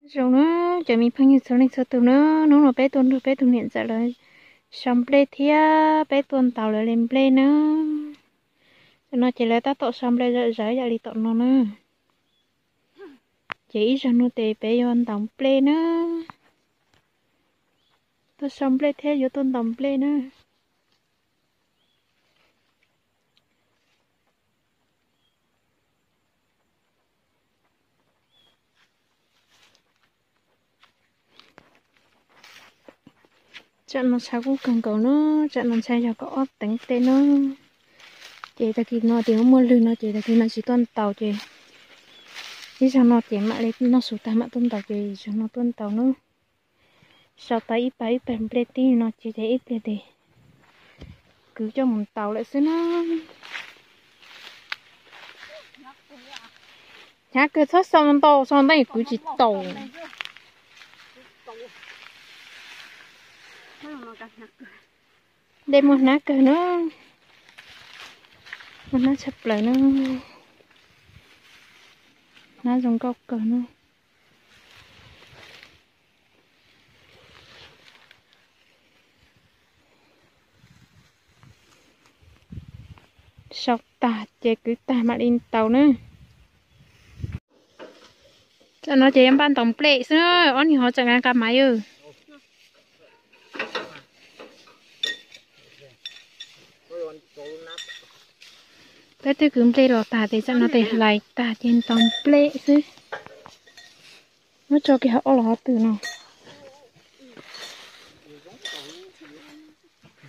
Zoo na, cov me phooj ywg txhua leej txhua tus na, hnub no peb tuaj nrog peb tus niam ntxawm lawv sau nplej thiab peb tuaj ntaus lawv li nplej na. Tam no ces lawv tab tom sau nplej zom zaws yam li tom no na. Ces ib zaug no ces peb yuav ntaus nplej na. Tuaj sau nplej thiab yuav tuaj ntaus nplej na. Tsam no tshav kub kawg nkaus na, tsam no ntshai yog kaum ob teev tej na. Ces tag kis no ces muaj lwg no ces tag kis no tsis tuaj ntaus ces ib zaug no ces mam li noj su tag mam tuaj ntaus ces zaug no tuaj ntaus na. Sau tau ib pab ib pab nplej tib no ces ib pliag ces kwv coj mus ntaus lawm xwb na. Hnyav kawg, txhob sau ntau, sau ntau kwv tsis taus. Dej muaj hnab kawg na, muaj hnab tshaj plaws na, hnab zoo nkauj kawg na. Sau tag ces kwv tag mam li ntaus na. Tam no ces yuav npaj ntaus nplej xwb, ob niag hov tseem nqa nqa maiv. Peb twb kwv nplej los tag ces tam no ces hlais tag ces ntaus nplej xwb. Muab tso kiag hauv ob los hov twg no.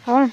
Hov.